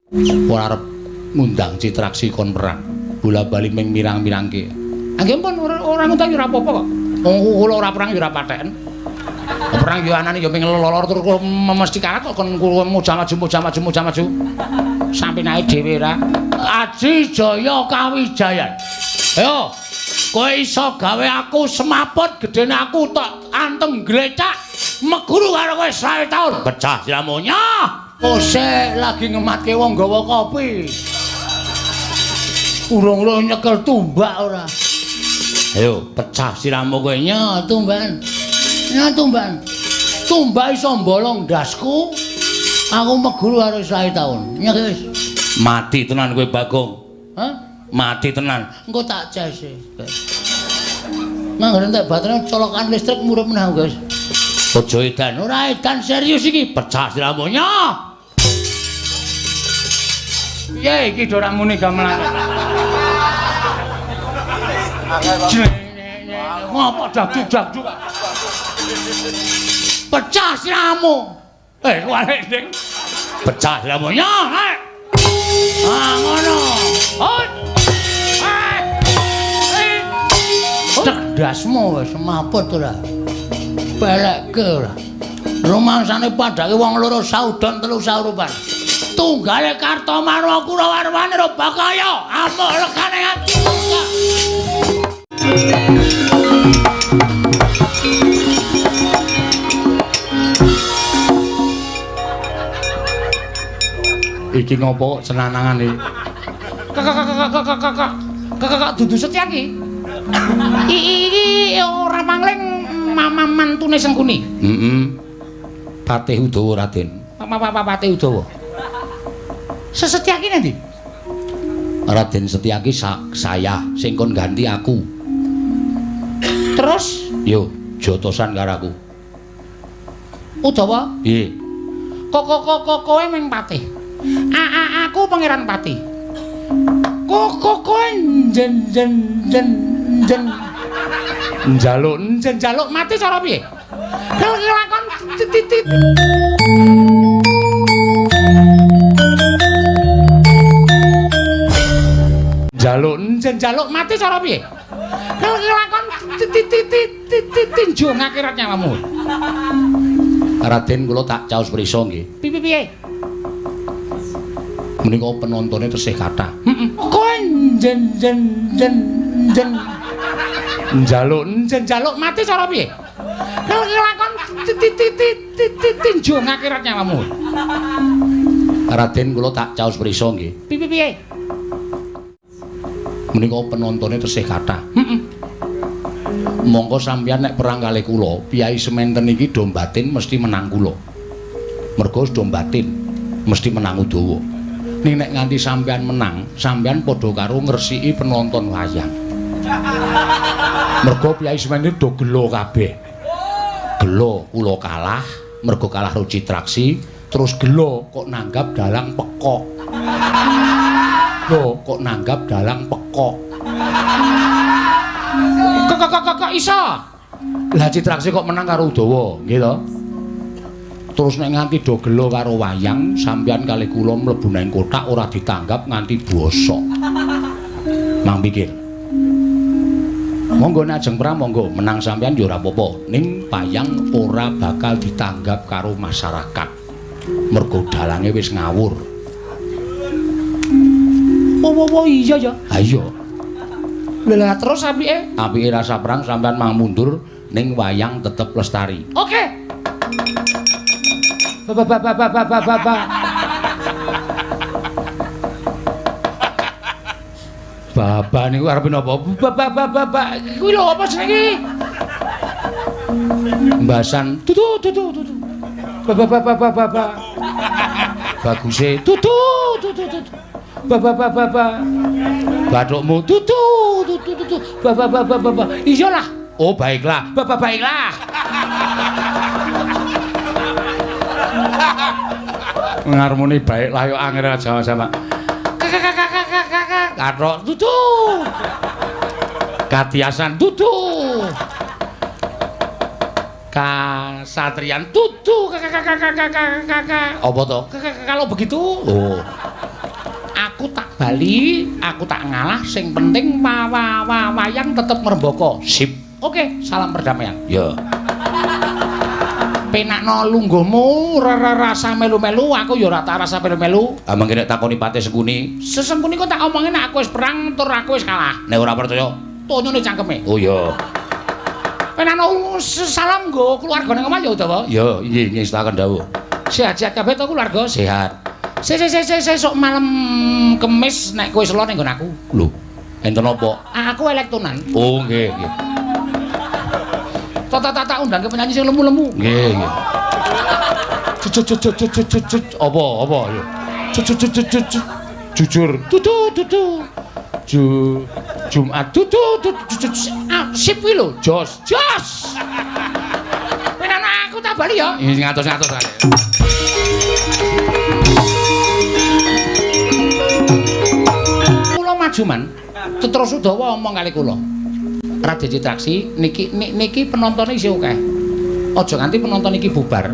Ora arep ngundang Citraksi kon perang. Bola-bali ming mirang-mirangke. Ah nggih pun ora ngundang ya ora apa-apa kok. Wong kula ora perang ya ora patheken. Perang ya anane ya ming lelor terus mesti kalah kok kon mojang maju mojang maju mojang maju. Sampe nae dhewe ra. Aji Jaya Kawijayan. Ayo, kowe iso gawe aku semaput gedene aku tak antem glecak meguru karo kowe 20 taun. Pecah siramu nyoh. Kose lagi ngematke wong gawa kopi. Urung-urung nyekel tumbak ora. Ayo, pecah siramu kowe nyoh tumbakan. Nyoh tumbakan. Tumbak iso mbolong ndasku. Aku meguru karo 20 taun. Nyoh wis. Mati tenan kowe Bagong. Hah? Mati tenan. Engko tak cese. Manggon entek baterainya colokan listrik murup meneh, guys. Aja edan, ora edan serius iki. Pecah siramu nyoh. Piye iki do ora muni gamelan. Ngopo dakduk-dakduk. Pecah siramu. Kuwalik ding. Pecah siramu nyoh. Ah ngono. Hot. Cerdasmu wis semaput ora. Belekke ora. Rumangsane padhake wong loro saudon telu saurupan. Tunggale Kartomarwa Kurawarwane Bakaya amuk legane ati. Iki ngopo senanangan iki? Kakak kakak dudu Setyaki. Iki ora mangling mama mantune Sengkuni. Heeh. Patih Udawa Raden. Patih Udawa. Sesetyaki nanti? Raden Setyaki saya sing kon ganti aku. Terus? Yo, jotosan karo aku. Udawa? Piye? Kok kowe ming patih. Aku Pangeran Patih. Kok kowe njen njen njen njen njaluk njen njaluk mati cara piye? Kelakon titit. Njaluk njen njaluk mati cara piye? Kelakon titit tinju ngakhirat nyawamu. Raden kula tak caos prisa nggih. Piye piye? Menika penontone tesih kathah. Heeh. Kowe njen njen njen njen njaluk njen njaluk mati cara piye? Kelakon titit tinju ngakhirat nyawamu. Raden kula tak caos prisa nggih. Piye piye? Menika penontone tesih kathah. Heeh. Mongko sampeyan nek perang kalih kula, piyai sementen iki do batin mesti menang kula. Mergo do batin mesti menang Udawa. Ning nek nganti sampeyan menang, sampeyan padha karo ngresiki penonton wayang. Mergo piyai sementen do gelo kabeh. Gelo kula kalah, mergo kalah karo Citraksi, terus gelo kok nanggap dalang pekok. Lho kok nanggap dalang pekok. Kok iso? Lah Citraksi kok menang karo Udawa, nggih to? Terus nek nganti do gelo karo wayang, sampeyan kalih kula mlebu nang kothak ora ditanggap nganti bosok. Mang pikir. Monggo nek ajeng perang monggo, menang sampeyan ya ora apa-apa. Ning wayang ora bakal ditanggap karo masyarakat. Mergo dalange wis ngawur. Oh iya ya. Ha iya. Lah terus apike? Apike rasa perang sampeyan mang mundur ning wayang tetep lestari. Oke. Ba ba ba ba ba ba ba. Baba niku arepe napa? Ba ba ba ba ba. Kuwi lho apa jenenge? Mbasan tutu tutu tutu. Ba ba ba ba ba ba. Baguse tutu tutu tutu. Ba ba ba ba ba. Bathukmu tutu tutu tutu. Ba ba ba ba ba. Iyalah. Oh baiklah. Ba ba baiklah. Ngarmoni baiklah yo angel aja sama. Kakak Kathok tutu. Katiasan tutu. Kasatriyan tutu. Kakak. Apa to? Kalau begitu. Oh. tak bali, aku tak ngalah, sing penting wayang tetep ngrembaka. Sip. Oke, salam perdamaian. Ya. Penakno lungguhmu ora rasa melu-melu, aku ya ora tak rasa melu-melu. Ah mangke nek takoni Patih Sengkuni, Sesengkuni kok tak omongin nek aku wis perang tur aku wis kalah. Nek ora percaya, tonyone cangkeme. Oh iya. Penakno salam nggo keluarga ning omah ya Udawa. Ya, nggih ngestaken dawuh. Sehat-sehat kabeh to keluarga? Sehat. Sesuk malam Kemis nek kowe selo ning nggon aku. Lho, enten apa? Aku elektonan. Oh nggih, nggih. Tak undangke penyanyi sing lemu-lemu. Nggih, nggih. Cucut apa apa ya. Cucut jujur. Dudu dudu. Jumat dudu dudu. Sip kuwi lho, jos. Jos. Penana aku tak bali ya. Nggih ngatos-ngatos ae. Kula maju man. Terus Udawa omong kali kula. Raden Citraksi niki niki penontone isih akeh. Aja nganti penonton iki bubar.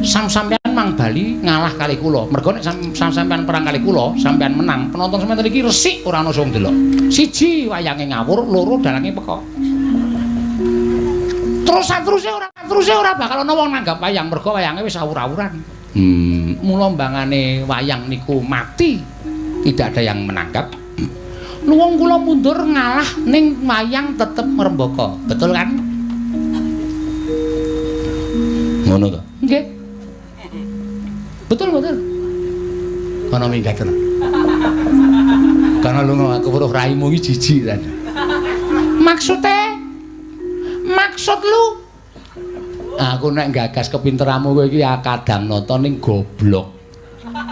Sampeyan mang bali ngalah kali kula. Mergo nek sampeyan perang kali kula, sampeyan menang, penonton sampeyan iki resik ora ana sing ndelok. Siji wayange ngawur, loro dalange pekok. Terus teruse ora bakal ana wong nanggap wayang mergo wayange wis awur-awuran. Mula mbangane wayang niku mati. Tidak ada yang menanggap. Luwung kula mundur ngalah ning wayang tetep ngrembaka. Betul kan? Ngono to? Nggih. Betul, betul. Kono minggat tenan. Kono lunga aku weruh raimu iki jijik tenan. Maksude? Maksud lu? Aku nek gagas kepinteranmu kowe iki kadang nonton ning goblok.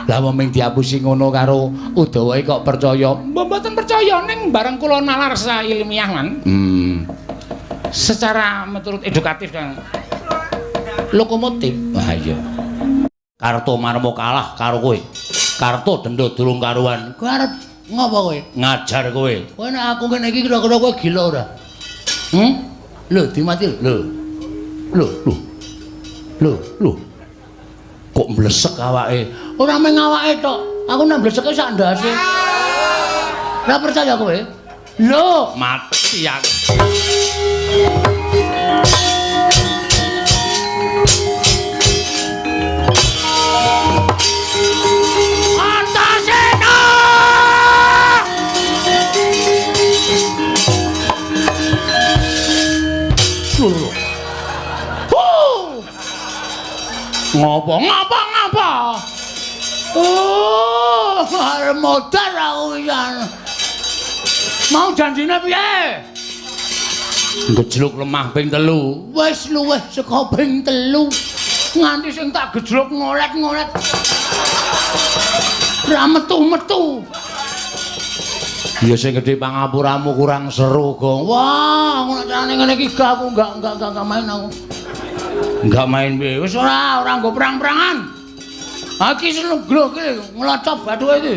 Lah wong ming diapusi ngono karo Udawa kok percaya? Mboten percaya ning bareng kula nalar ilmiah man. Secara menurut edukatif dan lokomotif. Wah iya. Karto Marmo kalah karo kowe. Karto dendo durung karuan. Kowe arep ngopo kowe? Ngajar kowe. Kowe nek aku ngene iki kira-kira kowe gila ora? Lho, dimati lho. Lho, lho. Lho, lho. Kok mlesek awake? Ora mung awake tok. Aku nek mleseke sak ndase. Ora percaya kowe? Lho, mati aku. Antasena! Lho. Ngopo? Ngopo? Ngopo? Oh, arep modar aku pisan. Mau janjine piye? Gejluk lemah ping 3. Wis luwih saka ping 3. Nganti sing tak gejluk ngolet-ngolet. Ra metu-metu. Ya sing gedhe pangapuramu kurang seru, Gong. Wah, ngono carane ngene iki gak aku enggak main aku. Enggak main piye? Wis ora nggo perang-perangan. Ha iki seneng iki nglocop bathuke iki.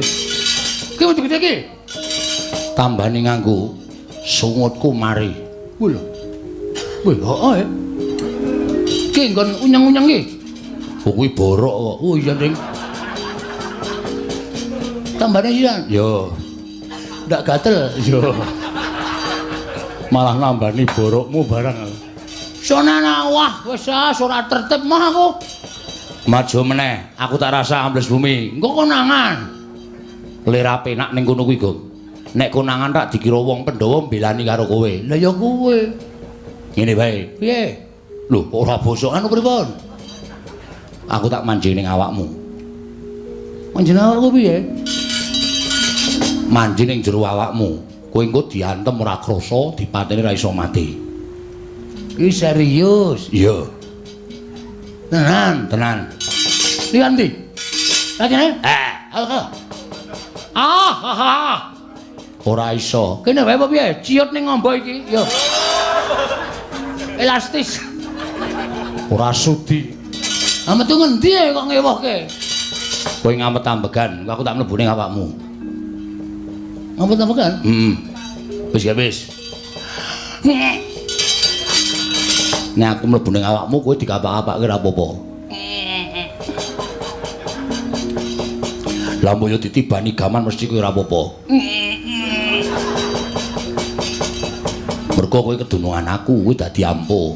Iki gede iki. Tambane nganggo sungutku mari. Kuwi lho. Wih, heeh. Iki nggon unyeng-unyeng iki. Oh kuwi borok kok. Oh iya, Ding. Tambane iya. Yo. Ndak gatel. Yo. Malah nambani borokmu barang. Sonana wah wis ora tertib mah aku. Maju meneh, aku tak rasa ambles bumi. Engko konangan. Lera penak ning kono kuwi, Gong. Nek konangan tak dikira wong Pandhawa mbelani karo kowe. Lah ya kowe. Ngene wae. Piye? Lho, ora bosokan pripun? Aku tak manjing ning awakmu. Manjing awakku piye? Manjing ning jero awakmu. Kowe engko diantem ora krasa, dipateni ora iso mati. Iki serius. Iya. Tenan, tenan. Lihat ndi? Lagene? Eh, ah, ah. Ora iso. Kene wae apa piye? Ciut ning ngombo iki. Yo. Elastis. Ora sudi. Ah metu ngendi kok ngewohke? Kowe ngamet ambegan, aku tak mlebu ning awakmu. Ngamet ambegan? Heeh. Wis ya wis. Nek aku mlebu ning awakmu kowe dikapak-kapake ora apa-apa. Lah mbok yo ditibani gaman mesti kowe ora apa-apa. Mergo kowe kedunungan aku, kowe dadi ampuh.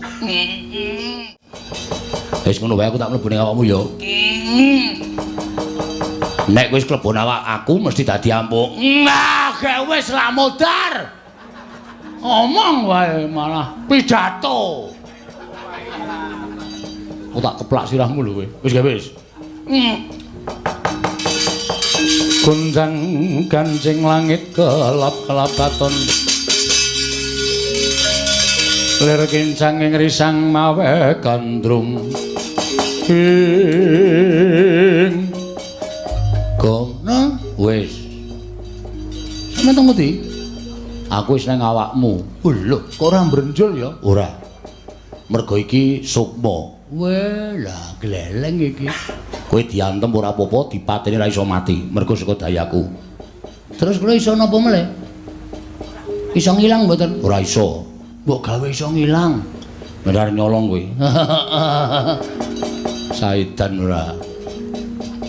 Wis ngono wae aku tak mlebu ning awakmu ya. Nek wis klebon awak aku mesti dadi ampuh. Nah, gek wis lah modar. Omong wae malah pidato. Aku tak keplak sirahmu lho kowe. Wis gak wis. Gonjang gancing langit kelap-kelap katon. Lir kincang ing risang mawe gandrung. Ing gono wis. Sampeyan teng pundi? Aku wis nang awakmu. Lho, kok ora mbrenjul ya? Ora. Mergo iki sukma. Weh, lah gleleng iki. Kowe diantem ora apa-apa, dipateni ora iso mati, mergo saka dayaku. Terus kula iso napa meleh? Iso ngilang mboten? Ora iso. Mbok gawe iso ngilang. Bener nyolong kowe. Saidan ora.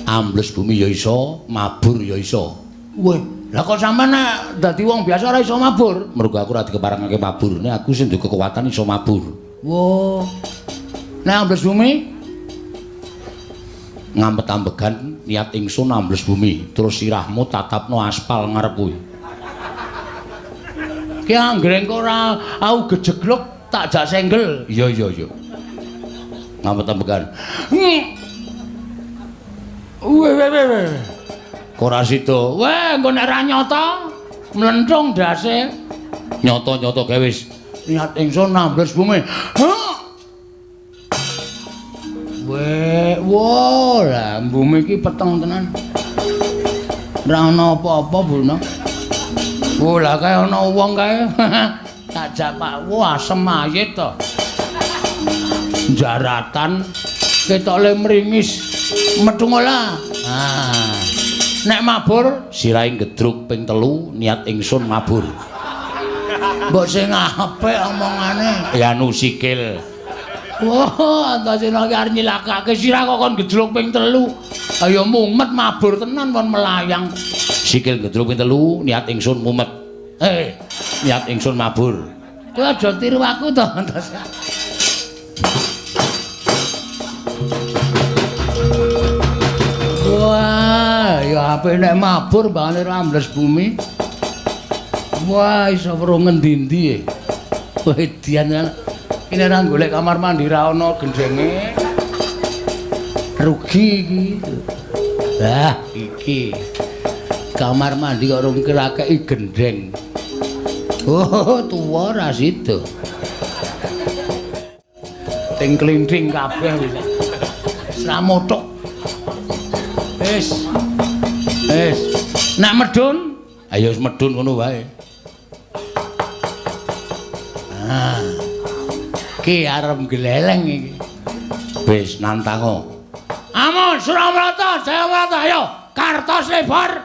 Ambles bumi ya iso, mabur ya iso. Weh, lah kok sampean nek dadi wong biasa ora iso mabur? Mergo aku ora dikeparengake mabur. Nek aku sing duwe kekuatan iso mabur. Wah. Nek ambles bumi ngampet-ambegan niat ingsun ambles bumi, terus sirahmu tatapno aspal ngarep kuwi. Ki anggreng kok ora aku gejegluk tak jak senggel. Iya iya iya. Ngampet-ambegan. Weh weh weh. Kok ora sida. Weh, engko nek ora nyata mlenthung ndase. Nyata-nyata gawe wis. Niat ingsun ambles bumi. Weh, wah, lah bumi iki peteng tenan. Ora ana apa-apa, Bulno. Wah, lah kae ana wong kae. Tak jak Pak, wah asem mayit to. Jaratan ketok le mringis. Metu ngolah. Ah. Nek mabur sirahe gedruk ping 3 niat ingsun mabur. Mbok sing apik omongane. Ya anu sikil. Wah, Antasena iki arep nyilakake sirah kok kon gejluk ping 3. Ayo mumet mabur tenan kon melayang. Sikil gejluk ping 3, niat ingsun mumet. Niat ingsun mabur. Kowe aja tiru aku to, Antasena. Wah, ya apik nek mabur mbangane ora ambles bumi. Wah, iso weruh ngendi-endi e. Wedian tenan. Ini ora golek kamar mandi ra ana gendenge. Rugi iki. Lah iki. Kamar mandi kok rung kirakeki gendeng. Oh, tuwa ra sida. Ting klinting kabeh wis. Wis ra mothok. Wis. Wis. Nak medun, ayo wis medun ngono wae. Ah. Ki arep gleleng iki. Wis nantango. Amun Suramrata, Jayamrata, ayo kartos lebar.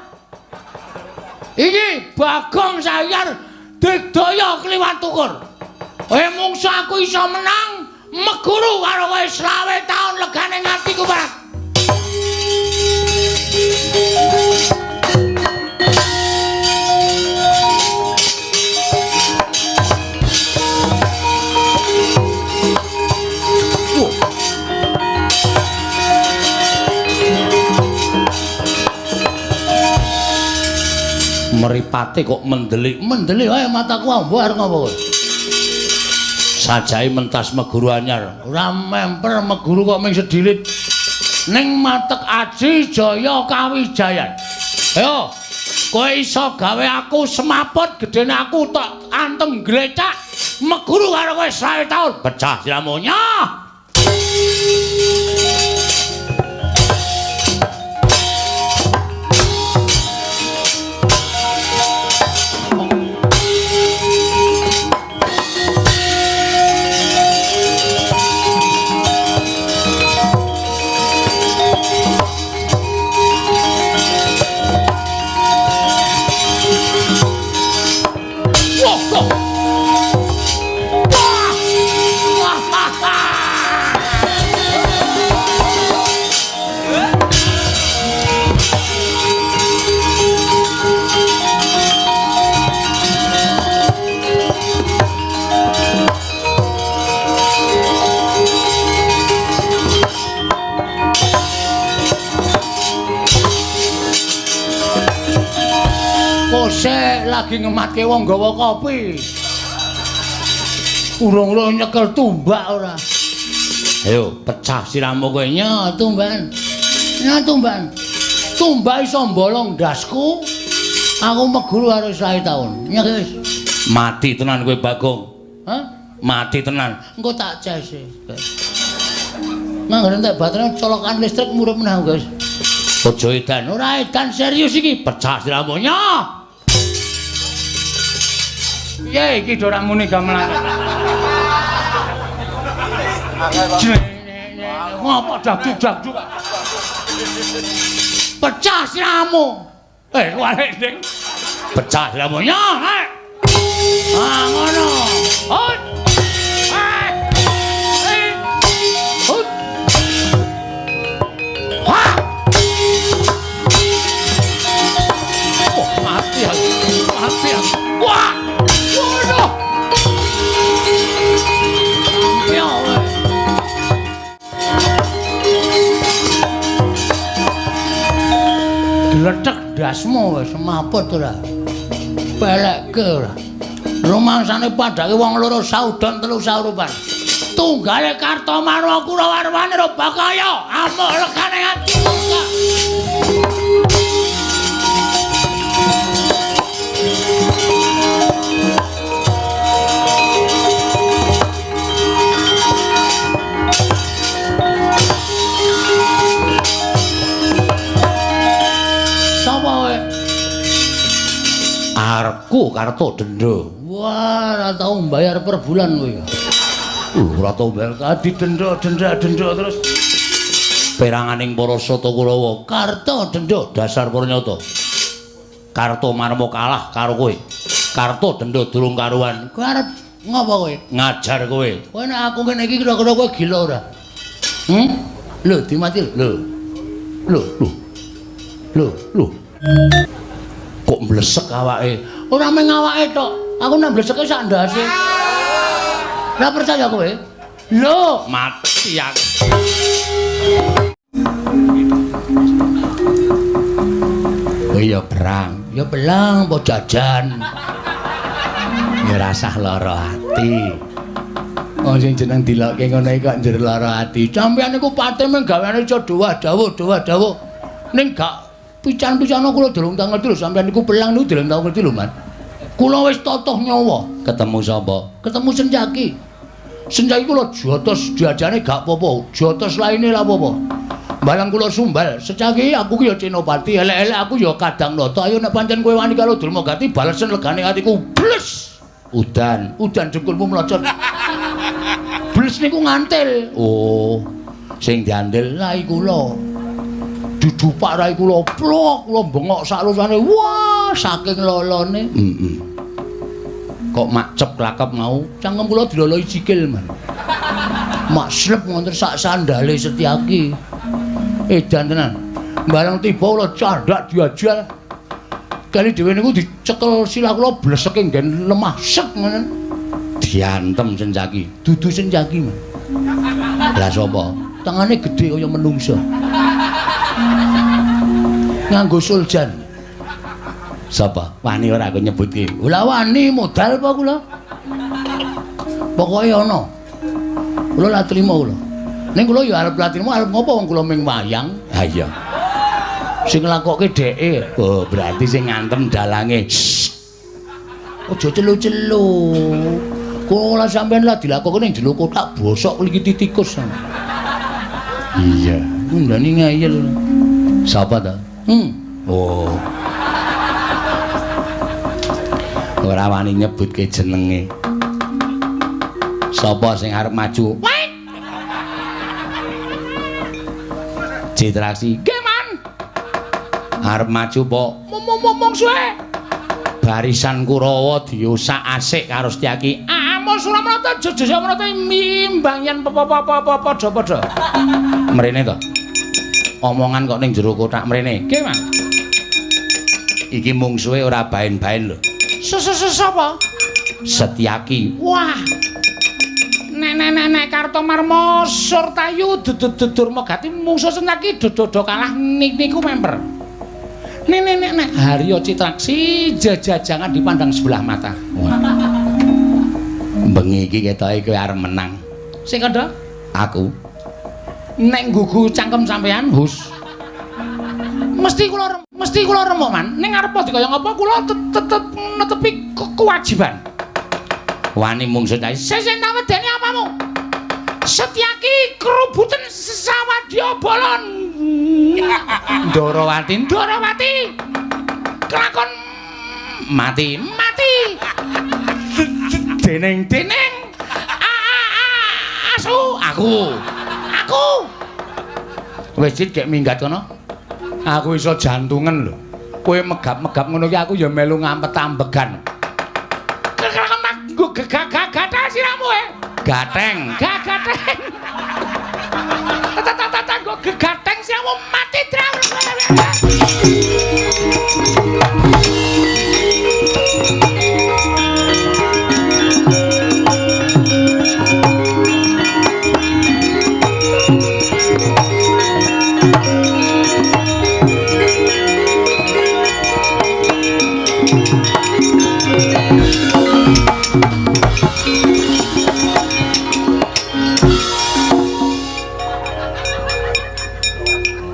Iki Bagong Sayar digdaya kliwat tukur. Kowe mungsu aku iso menang meguru karo kowe 25 taun legane ngatiku Pak. Mripate kok mendelik, mendelik wae mataku ambo arep ngopo kowe. Sajae mentas meguru anyar. Ora memper meguru kok ming sedilit. Ning matek aji jaya kawijayan. Ayo, kowe iso gawe aku semaput gedene aku tok antem glecak meguru karo kowe 25 taun. Pecah siramu nyoh. Wah! Wah! Oh, sik lagi ngematke wong gawa kopi. Urung-urung nyekel tumbak ora. Ayo pecah sirahmu kowe nya tumbakan. Nya tumbakan. Tumbak iso mbolong ndasku. Aku meguru karo 1 taun. Nya wis. Mati tenan kowe Bagong. Hah? Mati tenan. Engko tak cese. Manggon entek baterainya colokan listrik murup meneh, guys. Aja edan. Ora edan serius iki. Pecah sirahmu nya. Piye iki ora muni gamelan. Ngapa dak-dak-dak. Pecah sirahmu. Wale ding. Pecah sirahmu nya. Ah ngono. Hut. Hut. Ha. Oh, mati aku. Mati aku. Wah. Waduh. Ya. Gletek dasmu wis semaput ora. Pelekke ora. Rumangsane padake wong loro saudon telu saurupan. Tunggale Kartomarma Kurawarwane Robakaya amuk legane ati muka. Sapa kowe? Arepku Karto Dendo. Wah, ora tau mbayar per bulan kowe. Ora tau bayar didenda denda denda terus. Peranganing para Sata Kurawa, Karto Dendo dasar purnyata. Kartomarma kalah karo kowe. Karto Dendo durung karuan. Kowe arep ngopo kowe? Ngajar kowe. Kowe nek aku ngene iki kira-kira kowe gila ora? Lho, dimati lho. Lho, lho. Lho, lho. Kok mlesek awake? Ora mung awake tok. Aku nek mleseke sak ndase. Ora percaya kowe? Lho, mati aku. Kowe ya perang, ya belang apa jajan. Ya rasah lara ati. Wong sing jeneng dilokke ngono iki kok njero lara ati. Sampeyan niku pate mung gaweane iso dawuh dawuh dawuh. Ning gak pican-picana kula durung tau ngerti lho sampeyan niku pelang niku durung tau ngerti lho, Man. Kula wis totoh nyawa. Ketemu sapa? Ketemu Sencaki. Sencaki kula jotos diajane gak apa-apa, jotos laine lah apa-apa. Barang kula sumbal, Sencaki aku ki ya Senopati, elek-elek aku ya Kadang Nata. Ayo nek pancen kowe wani karo Durmagati balesen legane atiku. Bles. Udan, udan jengkulmu mlocot. Bles niku ngantil. Oh, sing diandel rai kula. Didupak rai kula, plok kula bengok sak lusane. Wah, saking lolone. Heeh. Kok makcep klakep mau? Cangkem kula diloloi sikil, Man. Mak slep ngonten sak sandale Setyaki. Edan tenan. Bareng tiba kula candhak diajal. Kali dhewe niku dicekel silah kula bleseke nggen lemah sek ngoten. Diantem Sencaki. Dudu Sencaki, Man. Lah sapa? Tangane gedhe kaya menungsa. Nganggo suljan. Sapa? Wani ora aku nyebutke. Lah wani modal apa kula? Pokoke ana. Kula la trimo kula. Ning kula ya arep la trimo arep ngopo wong kula ming wayang. Ha iya. Sing nglakokke dheke. Oh, berarti sing ngantem dalange. Aja celu-celu. Kula sampean lah dilakokke ning jero kotak bosok iki tikus. Iya, ngundani ngeyel. Sapa ta? Oh. Ora wani nyebutke jenenge. Sapa sing arep maju? Citraksi. Nggih, Man. Arep maju po. Mung suwe. Barisan Kurawa diosak-asik karo Setyaki. Amul Suramrata Jajasamrata mimbang yen apa-apa padha-padha. Mrene to. Omongan kok ning jero kotak mrene. Nggih, Man. Iki mungsuhe ora baen-baen lho. Sapa? Setyaki. Wah. Nek Kartomarma Surtayu dudu Durmagati mungsuh Setyaki dodo kalah niku memper. Nek nek nek nek Haryo Citraksi jajajangan dipandang sebelah mata. Bengi iki ketoke kowe arep menang. Sing kandha? Aku. Nek nggugu cangkem sampean, hus. Mesti kula remuk, Man. Ning arep dikaya ngapa kula tetep netepi kewajiban. Wani mungsuh ta. Sing tak wedeni apamu? Setyaki krubuten sawadya bala Ndorowati, Ndorowati. Kelakon mati, mati. Dening dening asu aku. Aku. Wis cek minggat kono. Aku iso jantungan lho. Kowe megap-megap ngono ki aku ya melu ngampet-ambegan. Kelakon nggo gagah-gagah siramu e. Gateng, gagateng. Tata-tata nggo gegateng siramu mati draw.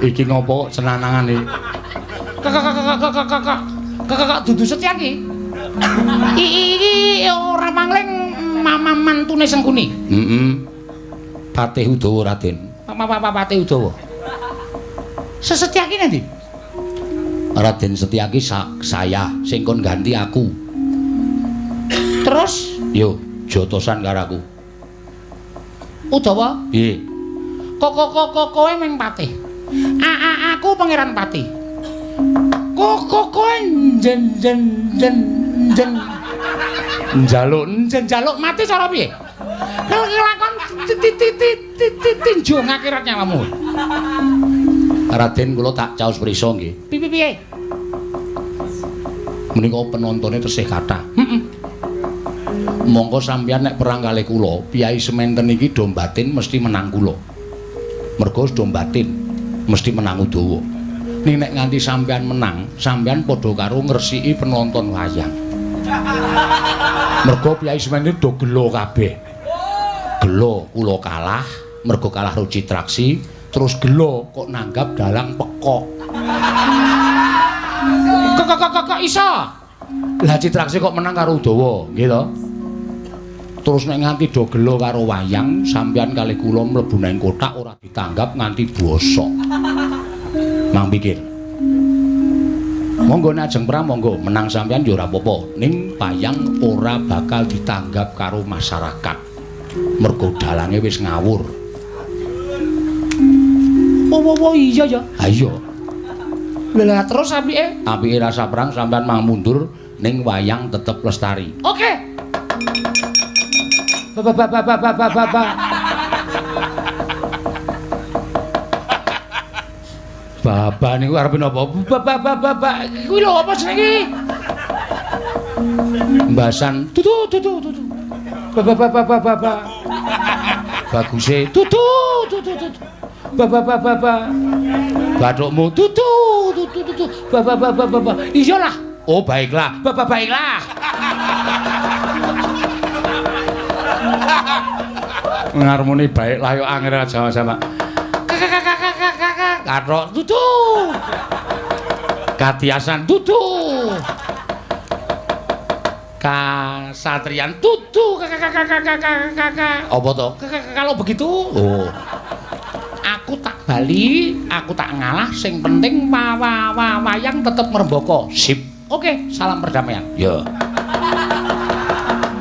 Iki ngopo kok senanangan iki? Kakak kakak dudu Setyaki. Iki ora mangling mama mantune Sengkuni. Heeh. Patih Udawa Raden. Papa Patih Udawa. Sesetyaki nanti? Raden Setyaki saya sing kon ganti aku. Terus yo jotosan karo aku. Udawa? Piye? Kok kowe meng patih. Aku Pangeran Patih. Kok kowe njen njen njen njen njaluk njen njaluk mati cara piye? Kelakon tinju ngakirat nyawamu. Raden kula tak caos prisa nggih. Piye piye? Menika penontone tesih kathah. Heeh. Monggo sampeyan nek perang kalih kula, piyai sementen iki do batin mesti menang kula. Mergo do batin mesti menang Udawa. Ning nek nganti sampeyan menang, sampeyan padha karo ngresiki penonton wayang. Mergo piyai sementen do gelo kabeh. Gelo kula kalah, mergo kalah karo Citraksi, terus gelo kok nanggap dalang pekok. Kok iso? Lah Citraksi kok menang karo Udawa, nggih to? Terus nek nganti do gelo karo wayang, sampeyan kalih kula mlebu nang kothak ora ditanggap nganti bosok. Mang pikir. Monggo nek ajeng perang monggo, menang sampeyan ya ora apa-apa. Ning wayang ora bakal ditanggap karo masyarakat. Mergo dalange wis ngawur. Oh iya ya. Ha iya. Lah terus apike? Apike rasa perang sampeyan mang mundur ning wayang tetep lestari. Oke. Ba ba ba ba ba ba ba. Baba niku arep napa? Ba ba ba ba ba. Kuwi lho apa jenenge iki? Mbasan tutu tutu tutu. Ba ba ba ba ba ba. Baguse tutu tutu tutu. Ba ba ba ba ba. Bathukmu tutu tutu tutu. Ba ba ba ba ba. Iyalah. Oh baiklah. Ba ba baiklah. Ngarmoni baiklah yo angel aja sama. Kathok tutu. Katiasan tutu. Kasatriyan tutu. Apa to? Kalau begitu, oh. Aku tak bali, aku tak ngalah, sing penting wayang tetep ngrembaka. Sip. Oke, salam perdamaian. Ya.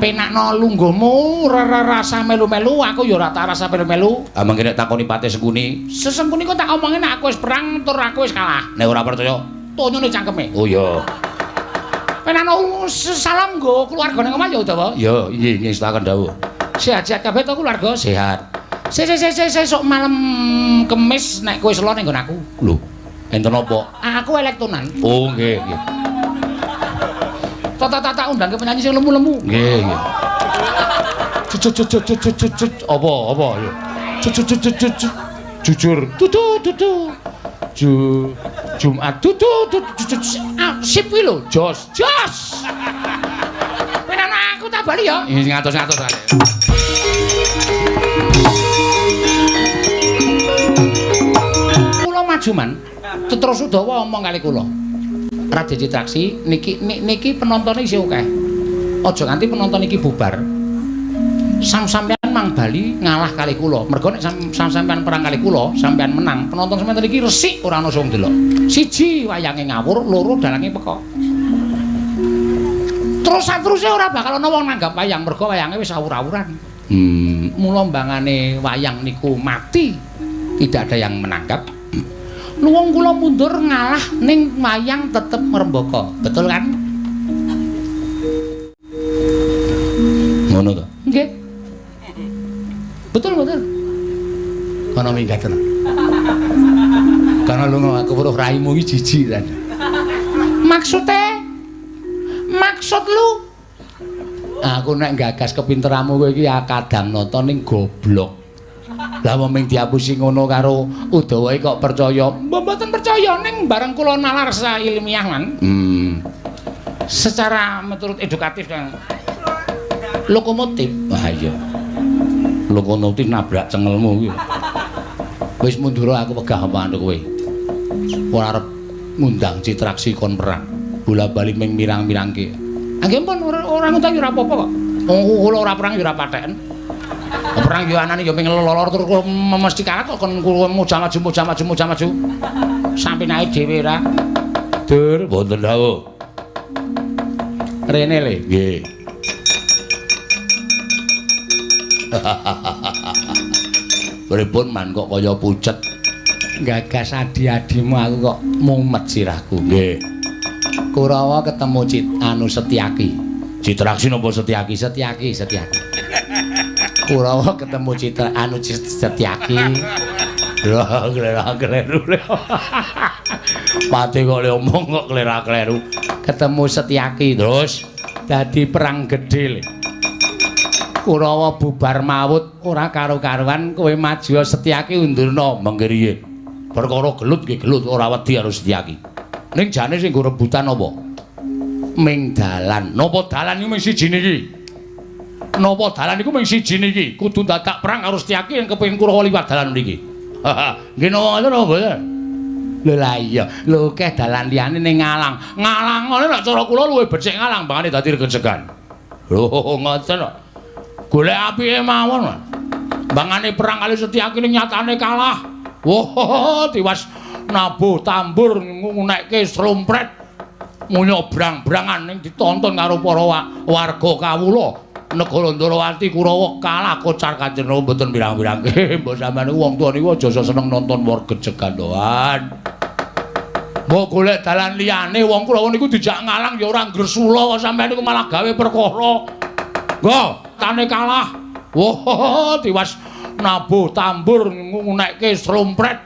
Penakno lungguhmu ora rasa melu-melu, aku ya ora tak rasa melu-melu. Ah mangke nek takoni Patih Sengkuni, Sesengkuni kok tak omongin nek aku wis perang tur aku wis kalah. Nek ora percaya, tonyone cangkeme. Oh iya. Penakno salam nggo keluarga ning omah ya Udawa. Ya, nggih nggih setaken dawuh. Sehat-sehat kabeh to keluarga? Sehat. Sesuk malam Kemis nek kowe selo ning nggon aku. Lho, enten apa? Aku elektonan. Oh nggih nggih. Tak undang ke penyanyi sing lemu-lemu. Nggih, nggih. Cucut apa apa ya. Cucut jujur. Tutu tutu. Ju Jumat. Dudu sip kuwi lho, jos. Jos. Kowe ana aku tak bali ya. Ngatos-ngatos ae. Kula maju man. Terus Udawa omong kali kula. Raden Citraksi niki niki penontone isih akeh. Aja nganti penonton iki bubar. Sampeyan mang bali ngalah kali kula. Mergo nek sampeyan perang kali kula, sampeyan menang, penonton sampeyan iki resik ora ana sing ndelok. Siji wayange ngawur, loro dalange pekok. Terus sateruse ora bakal ana wong nanggap wayang mergo wayange wis awur-awuran. Mula mbangane wayang niku mati. Tidak ada yang menanggap. Luwung kula mundur ngalah ning wayang tetep ngrembaka. Betul kan? Ngono to? Nggih. Betul, betul. Kono minggat tenan. Kono lunga aku weruh raimu iki jijik ta. Maksude? Maksud lu? Aku nek gagas kepinteranmu kowe iki kadang nonton ning goblok. Lah wong ming diapusi ngono karo Udawa kok percaya? Mboten percaya ning bareng kula nalar ilmiah man. Secara menurut edukatif kan. Lokomotif. Wah iya. Lokomotif nabrak cengelmu kuwi. Wis mundur aku wegah apa anu kowe. Ora arep ngundang Citraksi kon perang. Bola-bali ming mirang-mirangke. Nggih pun ora ngundang ya ora apa-apa kok. Wong kula ora perang ya ora patheken. Perang ya anane ya ming lelor terus mesti kalah kok kon mojang maju mojang maju mojang maju. Sampe naik dhewe ra. Dur, mboten dawuh. Rene le. Nggih. Pripun man kok kaya pucet. Gagas adi-adimu aku kok mumet sirahku. Nggih. Kurawa ketemu anu Setyaki. Citraksi napa Setyaki? Setyaki, Setyaki. Kurawa ketemu Citra anu Setyaki. Lho, kleru-kleru. Pate kok le omong kok kleru-kleru. Ketemu Setyaki terus dadi perang gedhe le. Kurawa bubar mawut ora karo-karuan kowe maju Setyaki undurna mengke riyin. Perkara gelut nggih gelut ora wedi karo Setyaki. Ning jane sing nggo rebutan apa? Ming dalan. Napa dalan iku ming siji niki? Napa dalan iku ming siji niki? Kudu dadak perang karo Setyaki yen kepengin Kurawa liwat dalan niki. Nggih napa ngoten napa mboten? Lho lah iya, lho akeh dalan liyane ning ngalang. Ngalang ngene nek cara kula luwih becik ngalang bangane dadi regejegan. Lho ngoten kok. Golek apike mawon. Bangane perang kali Setyaki ning nyatane kalah. Wah, tiwas nabuh tambur ngunekke srompret munyobrang-brangan ning ditonton karo para warga kawula. Negara Ndorowati Kurawa kalah kocar kacir mboten pirang-pirangke. Mbok sampeyan niku wong tuwa niku aja seneng nonton war gejegan doan. Mbok golek dalan liyane wong Kurawa niku dijak ngalang ya ora ngresula kok sampeyan niku malah gawe perkara. Nggo, tane kalah. Wah, tiwas nabuh tambur ngunekke srompret.